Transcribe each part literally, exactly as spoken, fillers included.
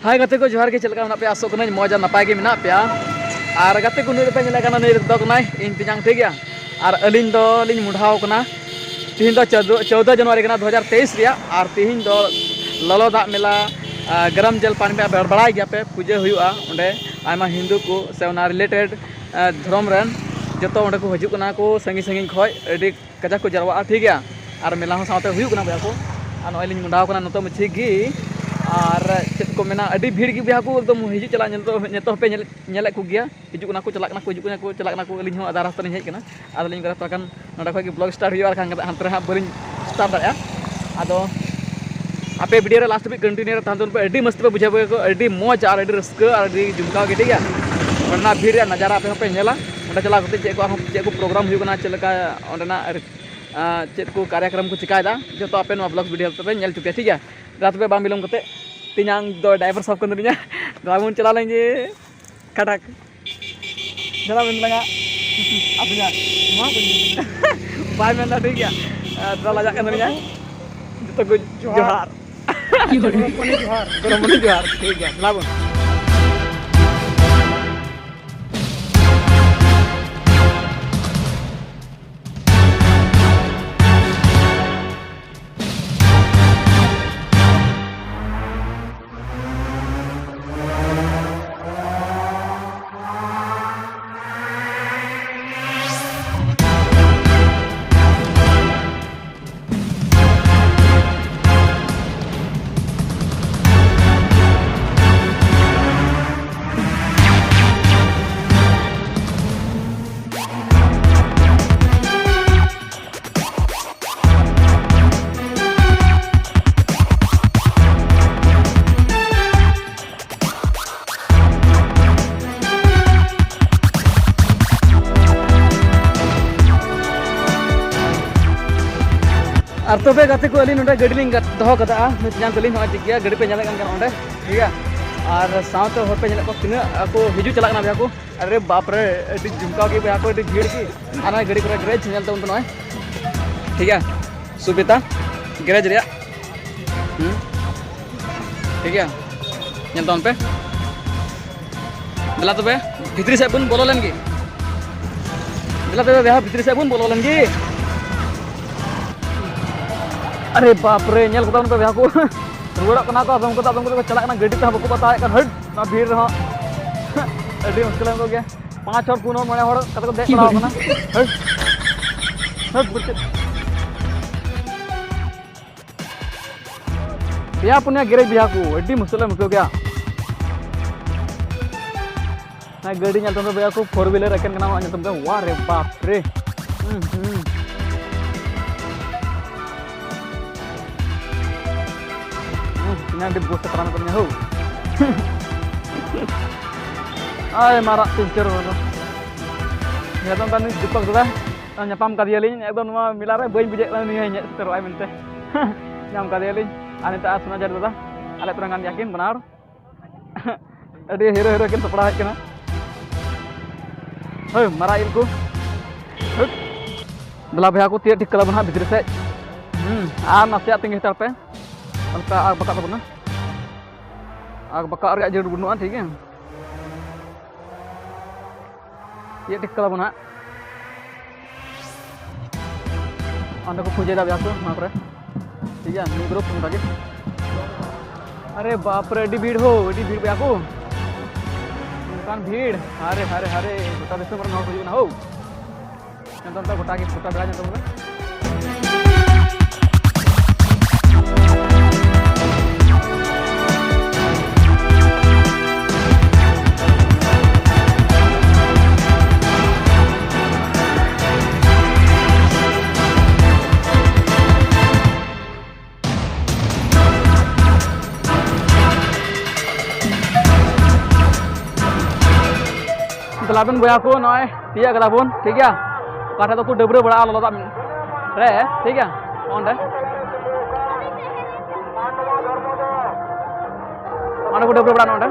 ᱦᱟᱭ ᱜᱟᱛᱮ ᱠᱚ, ᱡᱚᱦᱟᱨ ᱜᱮ᱾ ᱪᱮᱫ ᱞᱮᱠᱟ ᱢᱮᱱᱟᱜ ᱯᱮᱭᱟ? ᱟᱥᱚᱜ ᱠᱟᱹᱱᱟᱹᱧ ᱢᱚᱡᱽ ᱟᱨ ᱱᱟᱯᱟᱭ ᱜᱮ ᱢᱮᱱᱟᱜ ᱯᱮᱭᱟ᱾ ᱟᱨ ᱜᱟᱛᱮ ᱠᱚ, ᱱᱩᱭ ᱨᱮᱯᱮ ᱧᱮᱞᱮ ᱠᱟᱱᱟ, ᱱᱩᱭ ᱫᱚ ᱠᱟᱱᱟᱭ ᱤᱧ ᱛᱮᱧᱟᱝ, ᱴᱷᱤᱠ ᱜᱮᱭᱟ᱾ ᱟᱨ ᱟᱹᱞᱤᱧ ᱫᱚ ᱞᱤᱧ ᱢᱚᱰᱷᱟᱣ ᱠᱟᱱᱟ᱾ ᱛᱤᱦᱤᱧ ᱫᱚ ᱪᱳᱫᱽᱫᱳ, ᱪᱳᱫᱽᱫᱳ ᱡᱟᱱᱩᱣᱟᱨᱤ ᱠᱟᱱᱟ, ᱫᱩ ᱦᱟᱡᱟᱨ ᱛᱮᱭᱤᱥ ᱨᱮᱭᱟᱜ᱾ ᱟᱨ ᱛᱤᱦᱤᱧ ᱫᱚ ᱞᱚᱞᱚ ᱫᱟᱜ ᱢᱮᱞᱟ, ᱟᱨ ᱜᱚᱨᱚᱢ ᱡᱚᱞ ᱯᱟᱱᱤ ᱢᱮᱞᱟ, ᱵᱟᱲᱟᱭ ᱜᱮᱭᱟ ᱯᱮ, ᱯᱩᱡᱟᱹ ᱦᱩᱭᱩᱜᱼᱟ ᱚᱸᱰᱮ᱾ ᱟᱭᱢᱟ ᱦᱤᱱᱫᱩ ᱠᱚ ᱥᱮ ᱚᱱᱟ ᱨᱤᱞᱮᱴᱮᱰ ᱫᱷᱚᱨᱚᱢ ᱨᱮᱱ ᱡᱚᱛᱚ ᱚᱸᱰᱮ ᱠᱚ ᱦᱤᱡᱩᱜ ᱠᱟᱱᱟ ᱠᱚ, ᱥᱟᱺᱜᱤᱧ ᱥᱟᱺᱜᱤᱧ ᱠᱷᱚᱡ ᱟᱹᱰᱤ ᱠᱟᱡᱟᱠ ᱠᱚ ᱡᱟᱨᱣᱟᱜᱼᱟ, ᱴᱷᱤᱠ ᱜᱮᱭᱟ᱾ ᱟᱨ ᱢᱮᱞᱟ ᱦᱚᱸ ᱥᱟᱶᱛᱮ ᱦᱩᱭᱩᱜ ᱠᱟᱱᱟ ᱵᱚᱭᱦᱟ ᱠᱚ᱾ ᱟᱨ ᱱᱚᱜᱼᱚᱭ ᱞᱤᱧ ᱢᱚᱰᱷᱟᱣ ᱠᱟᱱᱟ ᱱᱤᱛᱚᱜ ᱢᱟᱹᱪᱷᱤ ᱜᱮ᱾ ᱟᱨ ᱪᱮᱫ ᱠᱚ ᱢᱮᱱᱟ, ᱟᱹᱰᱤ ᱵᱷᱤᱲ ᱜᱮ ᱵᱚᱭᱦᱟ ᱠᱚ, ᱮᱠᱫᱚᱢ ᱦᱤᱡᱩᱜ ᱪᱟᱞᱟᱜ ᱧᱮᱞ ᱫᱚ, ᱧᱮᱞ ᱦᱚᱸᱯᱮ ᱧᱮᱞ, ᱧᱮᱞᱮᱫ ᱠᱚᱜᱮᱭᱟ, ᱦᱤᱡᱩᱜ ᱠᱟᱱᱟ ᱠᱚ, ᱪᱟᱞᱟᱜ ᱠᱟᱱᱟ ᱠᱚ, ᱦᱤᱡᱩᱜ ᱠᱟᱱᱟ ᱠᱚ, ᱪᱟᱞᱟᱜ ᱠᱟᱱᱟ ᱠᱚ᱾ ᱟᱹᱞᱤᱧ ᱦᱚᱸ ᱟᱫᱷᱟ ᱨᱟᱥᱛᱟ ᱞᱤᱧ ᱦᱮᱡ ᱠᱟᱱᱟ᱾ ᱟᱫᱚ ᱞᱤᱧ ᱢᱮᱱᱫᱟ ᱛᱷᱚᱲᱟ ᱜᱟᱱ ᱱᱚᱸᱰᱮ ᱠᱷᱚᱡ ᱜᱮ ᱵᱞᱚᱜ ᱥᱴᱟᱨᱴ ᱦᱩᱭᱩᱜᱼᱟ, ᱟᱨ ᱠᱷᱟᱱ ᱦᱟᱱᱛᱮ ᱨᱮ ᱦᱟᱸᱜ ᱵᱟᱹᱞᱤᱧ ᱥᱴᱟᱨᱴ ᱫᱟᱲᱮᱭᱟᱜᱼᱟ᱾ ᱟᱫᱚ ᱟᱯᱮ ᱵᱷᱤᱰᱤᱭᱳ ᱨᱮ ᱞᱟᱥᱴ ᱦᱟᱹᱵᱤᱡ ᱠᱚᱱᱴᱤᱱᱤᱭᱩ ᱨᱮ ᱛᱟᱦᱮᱱ ᱛᱟᱵᱚᱱ ᱯᱮ, ᱟᱹᱰᱤ ᱢᱚᱡᱽ ᱛᱮᱯᱮ ᱵᱩᱡᱷᱟᱹᱣ ᱠᱚ, ᱟᱹᱰᱤ ᱢᱚᱡᱽ ᱟᱨ ᱟᱹᱰᱤ ᱨᱟᱹᱥᱠᱟᱹ ᱟᱨ ᱟᱹᱰᱤ ᱡᱚᱢᱠᱟᱣ ᱜᱮ, ᱴᱷᱤᱠ ᱜᱮᱭᱟ᱾ ᱚᱸᱰᱮᱱᱟᱜ ᱵᱷᱤᱲ ᱨᱮᱭᱟᱜ ᱱᱟᱡᱟᱨᱟ ᱟᱯᱮ ᱦᱚᱸᱯᱮ ᱧᱮᱞᱟ᱾ ᱚᱸᱰᱮ ᱪᱟᱞᱟᱣ ᱠᱟᱛᱮ ᱪᱮᱫ ᱠᱚ ᱟᱨᱦᱚᱸ ᱪᱮᱫ ᱠᱚ ᱯᱨᱳᱜᱨᱟᱢ ᱦᱩᱭᱩᱜ ᱠᱟᱱᱟ, ᱪᱮᱫ ᱞᱮᱠᱟ ᱚᱸᱰᱮᱱᱟᱜ ᱟᱨ, ᱟᱸ, ᱪᱮᱫ ᱠᱚ ᱠᱟᱨᱭᱟᱠᱨᱚᱢ ᱠᱚ ᱪᱤᱠᱟᱭᱮᱫᱟ, ᱡᱚᱛᱚ ᱟᱯᱮ ᱱᱚᱣᱟ ᱵᱞᱚᱜ ᱵᱷᱤᱰᱤᱭᱳ ᱛᱮᱯᱮ ᱧᱮᱞ ᱦᱚᱪᱚ ᱯᱮᱭᱟ, ᱴᱷᱤᱠ ᱜᱮᱭᱟ᱾ ᱫᱮᱞᱟ ᱛᱚᱵᱮ ᱵᱟᱝ ᱵᱤᱞᱚᱢ ᱠᱟᱛᱮ, ᱛᱮᱧᱟᱝ ᱫᱚ ᱰᱨᱟᱭᱵᱷᱟᱨ ᱥᱟᱵ ᱠᱟᱱ ᱛᱟᱹᱞᱤᱧᱟ᱾ ᱫᱮᱞᱟ ᱵᱚᱱ ᱪᱟᱞᱟᱣ ᱞᱮᱱ ᱜᱮ᱾ ᱠᱟᱴᱟᱠ᱾ ᱫᱮᱞᱟ ᱵᱮᱱ ᱞᱟᱜᱟ᱾ ᱟᱫᱚᱧᱟ, ᱱᱚᱣᱟ ᱵᱟᱹᱧ ᱢᱮᱱᱟ᱾ ᱵᱟᱭ ᱢᱮᱱᱫᱟ, ᱴᱷᱤᱠ ᱜᱮᱭᱟ᱾ ᱟᱨ ᱫᱮᱞᱟ ᱞᱟᱡᱟᱜ ᱠᱟᱱ ᱛᱟᱹᱞᱤᱧᱟ᱾ ᱡᱚᱛᱚ ᱠᱚ ᱡᱚᱦᱟᱨ᱾ ᱡᱚᱦᱟᱨ᱾ ᱜᱚᱲᱚᱢ ᱵᱚᱱ ᱡᱚᱦᱟᱨ᱾ ᱜᱚᱲᱚᱢ ᱵᱚᱱ ᱡᱚᱦᱟᱨ᱾ ᱴᱷᱤᱠ ᱜᱮᱭᱟ, ᱫᱮᱞᱟ ᱵᱚᱱ᱾ ᱟᱨ ᱛᱚᱵᱮ ᱜᱟᱛᱮ ᱠᱚ, ᱟᱹᱞᱤᱧ ᱱᱚᱰᱮ ᱜᱟᱹᱰᱤ ᱞᱤᱧ ᱜᱟᱛ-, ᱫᱚᱦᱚ ᱠᱟᱫᱟ᱾ ᱢᱤᱫ ᱧᱟᱢ ᱛᱟᱹᱞᱤᱧ ᱱᱚᱜᱼᱚᱭ, ᱴᱷᱤᱠ ᱜᱮᱭᱟ, ᱜᱟᱹᱰᱤ ᱯᱮ ᱧᱮᱞᱮᱫ ᱠᱟᱱ ᱜᱮᱭᱟ ᱚᱸᱰᱮ, ᱴᱷᱤᱠ ᱜᱮᱭᱟ᱾ ᱟᱨ ᱥᱟᱶᱛᱮ ᱦᱚᱲ ᱯᱮ ᱧᱮᱞᱮᱫ ᱠᱚᱣᱟ, ᱛᱤᱱᱟᱹᱜ ᱠᱚ ᱦᱤᱡᱩᱜ ᱪᱟᱞᱟᱜ ᱠᱟᱱᱟ ᱵᱚᱭᱦᱟ ᱠᱚ᱾ ᱟᱨᱮ ᱵᱟᱯ ᱨᱮ, ᱟᱹᱰᱤ ᱡᱚᱢᱠᱟᱣ ᱜᱮ ᱵᱚᱭᱦᱟ ᱠᱚ, ᱟᱹᱰᱤ ᱵᱷᱤᱲ ᱜᱮ᱾ ᱟᱨ ᱱᱚᱜᱼᱚᱭ ᱜᱟᱹᱰᱤ ᱠᱚᱨᱮ ᱜᱮᱨᱮᱡᱽ ᱧᱮᱞ ᱛᱟᱵᱚᱱ ᱯᱮ ᱱᱚᱜᱼᱚᱭ, ᱴᱷᱤᱠ ᱜᱮᱭᱟ, ᱥᱩᱵᱮᱛᱟ ᱜᱮᱨᱮᱡᱽ ᱨᱮᱭᱟᱜ, ᱦᱩᱸ, ᱴᱷᱤᱠ ᱜᱮᱭᱟ᱾ ᱧᱮᱞ ᱛᱟᱵᱚᱱ ᱯᱮ᱾ ᱫᱮᱞᱟ ᱛᱚᱵᱮ, ᱵᱷᱤᱛᱨᱤ ᱥᱮᱫ ᱵᱚᱱ ᱵᱚᱞᱚ ᱞᱮᱱ ᱜᱮ᱾ ᱫᱮᱞᱟ ᱛᱚᱵᱮ ᱵᱚᱭᱦᱟ, ᱵᱷᱤᱛᱨᱤ ᱥᱮᱫ ᱵᱚᱱ ᱵᱚᱞᱚ ᱞᱮᱱ ᱜᱮ᱾ ᱟᱨᱮ ᱵᱟᱯ ᱨᱮ, ᱧᱮᱞ ᱠᱚᱛᱟ ᱵᱚᱱ ᱯᱮ ᱵᱚᱭᱦᱟ ᱠᱚ᱾ ᱨᱩᱣᱟᱹᱲᱚᱜ ᱠᱟᱱᱟ ᱠᱚ, ᱟᱫᱚᱢ ᱠᱚᱫᱚ, ᱟᱫᱚᱢ ᱠᱚᱫᱚ ᱠᱚ ᱪᱟᱞᱟᱜ ᱠᱟᱱᱟ, ᱜᱟᱹᱰᱤ ᱛᱮᱦᱚᱸ ᱵᱟᱠᱚ ᱵᱟᱛᱟᱣᱮᱫ ᱠᱟᱱ᱾ ᱦᱟᱹᱴ, ᱱᱚᱣᱟ ᱵᱷᱤᱲ ᱨᱮᱦᱚᱸ ᱟᱹᱰᱤ ᱢᱩᱥᱠᱤᱞ ᱮᱱ ᱠᱚᱜᱮ᱾ ᱯᱟᱸᱪ ᱦᱚᱲ, ᱯᱩᱱ ᱦᱚᱲ, ᱢᱚᱬᱮ ᱦᱚᱲ ᱠᱟᱛᱮ ᱠᱚ ᱫᱮᱡ ᱪᱟᱞᱟᱣ ᱠᱟᱱᱟ᱾ ᱦᱟᱹᱴ, ᱦᱟᱹᱴ, ᱵᱩᱡᱽ ᱪᱮᱫ? ᱯᱮᱭᱟ ᱯᱩᱱᱭᱟ ᱜᱮᱨᱮᱡᱽ ᱵᱚᱭᱦᱟ ᱠᱚ, ᱟᱹᱰᱤ ᱢᱩᱥᱠᱤᱞ ᱮᱢ ᱟᱹᱭᱠᱟᱹᱣ ᱠᱮᱭᱟ᱾ ᱦᱮᱸ, ᱜᱟᱹᱰᱤ ᱧᱮᱞ ᱛᱟᱢ ᱫᱚ ᱵᱚᱭᱦᱟ ᱠᱚ, four wheeler ᱮᱠᱮᱱ ᱠᱟᱱᱟ, ᱧᱮᱞ ᱛᱟᱢ ᱫᱚ, ᱣᱟ ᱨᱮ ᱵᱟᱯ ᱨᱮ᱾ ᱦᱩᱸ, ᱦᱩᱸ᱾ ᱦᱩᱸ, ᱤᱧᱟᱹᱜ ᱟᱹᱰᱤ ᱵᱚᱥ ᱠᱷᱟᱛᱨᱟ ᱢᱮᱱᱟᱜ ᱛᱤᱧᱟ ᱦᱳ᱾ ᱟᱭ ᱢᱟᱨᱟᱜ ᱯᱤᱧᱪᱟᱹᱨ ᱵᱟᱞᱟ᱾ ᱧᱮᱞ ᱛᱟᱢ ᱫᱚ ᱱᱩᱭ ᱫᱤᱯᱚᱠ ᱫᱟᱫᱟ᱾ ᱧᱟᱯᱟᱢ ᱠᱟᱫᱮᱭᱟᱞᱤᱧ ᱮᱠᱫᱚᱢ ᱱᱚᱣᱟ ᱢᱮᱞᱟ ᱨᱮ, ᱵᱟᱹᱧ ᱵᱩᱡᱷᱟᱹᱣᱮᱫ ᱠᱟᱱᱟ ᱱᱩᱭ ᱦᱚᱸ ᱦᱮᱡ ᱥᱮᱴᱮᱨᱚᱜᱼᱟᱭ ᱢᱮᱱᱛᱮ᱾ ᱧᱟᱢ ᱠᱟᱫᱮᱭᱟᱞᱤᱧ᱾ ᱟᱨ ᱱᱤᱛᱚᱜ ᱟᱨ ᱥᱳᱱᱟ ᱡᱷᱟᱲ ᱫᱟᱫᱟ, ᱟᱞᱮ ᱟᱹᱛᱩ ᱨᱮᱱ ᱠᱟᱱ ᱜᱮᱭᱟ ᱠᱤᱱ ᱵᱟᱱᱟᱨ᱾ ᱟᱹᱰᱤ ᱦᱤᱨᱳ ᱦᱤᱨᱳ ᱠᱤᱱ ᱥᱟᱯᱲᱟᱣ ᱦᱮᱡ ᱠᱟᱱᱟ᱾ ᱦᱳᱭ, ᱢᱟᱨᱟᱜ ᱤᱞ ᱠᱚ᱾ ᱦᱟᱹᱴ᱾ ᱫᱮᱞᱟ ᱵᱚᱭᱦᱟ ᱠᱚ, ᱛᱤᱭᱟᱹᱜ ᱴᱷᱤᱠ ᱠᱟᱫᱟ ᱵᱚᱱ ᱦᱟᱸᱜ ᱵᱷᱤᱛᱨᱤ ᱥᱮᱫ᱾ ᱦᱩᱸ, ᱟᱨ ᱱᱟᱥᱮᱭᱟᱜ ᱛᱤᱸᱜᱩ ᱦᱟᱛᱟᱲ ᱯᱮ᱾ ᱚᱱᱠᱟ ᱟᱨ ᱵᱟᱠᱟᱜ ᱛᱟᱵᱚᱱᱟ᱾ ᱟᱨ ᱵᱟᱠᱟᱜ ᱨᱮᱭᱟᱜ ᱡᱟᱹᱨᱩᱲ ᱵᱟᱹᱱᱩᱜᱼᱟ, ᱴᱷᱤᱠ ᱜᱮᱭᱟ᱾ ᱤᱭᱟᱹ ᱴᱷᱤᱠ ᱠᱟᱫᱟ ᱵᱚᱱ ᱦᱟᱸᱜ᱾ ᱚᱸᱰᱮ ᱠᱚ ᱯᱩᱡᱟᱹᱭᱮᱫᱟ ᱵᱚᱭᱦᱟ ᱠᱚ, ᱱᱚᱣᱟ ᱠᱚᱨᱮ᱾ ᱴᱷᱤᱠ ᱜᱮᱭᱟ, ᱱᱤᱭᱩ ᱜᱨᱩᱯ ᱚᱱᱠᱟ ᱜᱮ᱾ ᱟᱨᱮ ᱵᱟᱯ ᱨᱮ, ᱟᱹᱰᱤ ᱵᱷᱤᱲ ᱦᱳ, ᱟᱹᱰᱤ ᱵᱷᱤᱲ ᱵᱚᱭᱦᱟ ᱠᱚ᱾ ᱚᱱᱠᱟᱱ ᱵᱷᱤᱲ, ᱦᱟᱨᱮ, ᱦᱟᱨᱮ, ᱦᱟᱨᱮ, ᱜᱚᱴᱟ ᱫᱤᱥᱚᱢ ᱨᱮᱱ ᱦᱚᱲ ᱠᱚ ᱦᱤᱡᱩᱜ ᱠᱟᱱᱟ ᱦᱳ᱾ ᱧᱮᱞ ᱛᱟᱵᱚᱱ ᱯᱮ, ᱜᱚᱴᱟ ᱜᱮ, ᱜᱚᱴᱟ ᱵᱮᱲᱟ ᱧᱮᱞ ᱛᱟᱵᱚᱱ ᱯᱮ᱾ ᱫᱮᱞᱟ ᱵᱮᱱ ᱵᱚᱭᱦᱟ ᱠᱚ, ᱱᱚᱜᱼᱚᱭ ᱛᱤᱭᱟᱹᱜ ᱠᱟᱫᱟ ᱵᱚᱱ, ᱴᱷᱤᱠ ᱜᱮᱭᱟ᱾ ᱚᱠᱟ ᱴᱷᱮᱡ ᱫᱚᱠᱚ ᱰᱟᱹᱵᱽᱨᱟᱹ ᱵᱟᱲᱟᱜᱼᱟ ᱞᱚᱞᱚ ᱫᱟᱜ ᱨᱮ, ᱴᱷᱤᱠ ᱜᱮᱭᱟ, ᱚᱸᱰᱮ, ᱚᱸᱰᱮ ᱠᱚ ᱰᱟᱹᱵᱽᱨᱟᱹ ᱵᱟᱲᱟᱜᱼᱟ ᱱᱚᱸᱰᱮ᱾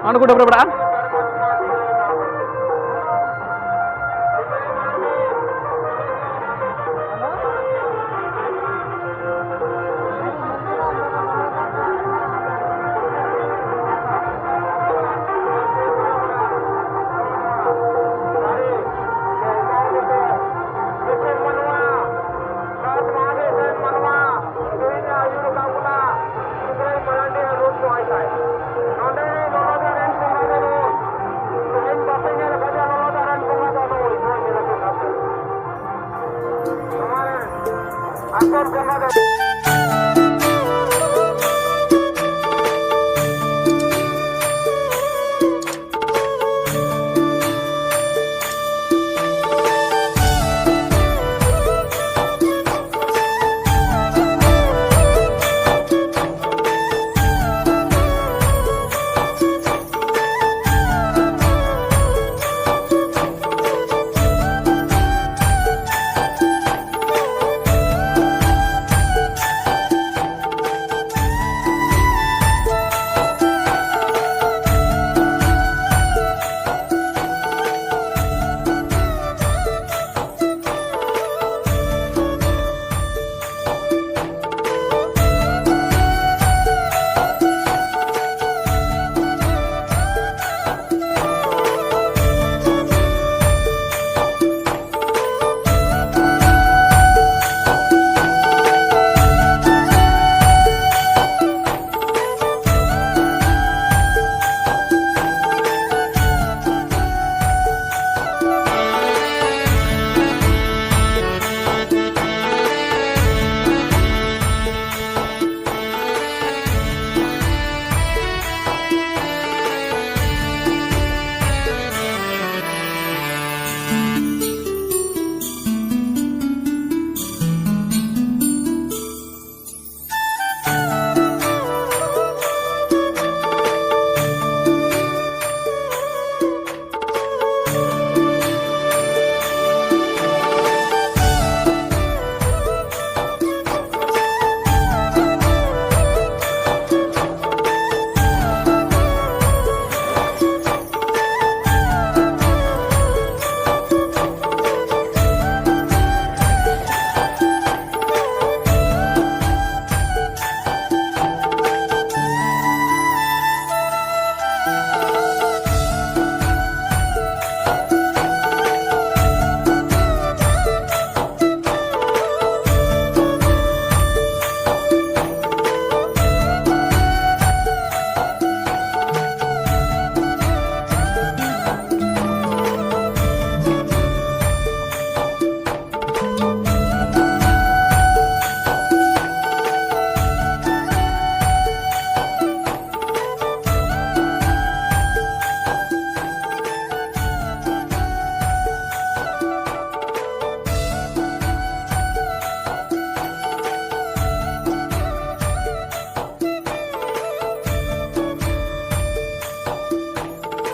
ᱚᱸᱰᱮ ᱠᱚ ᱰᱟᱹᱵᱽᱨᱟᱹ ᱵᱟᱲᱟᱜᱼᱟ᱾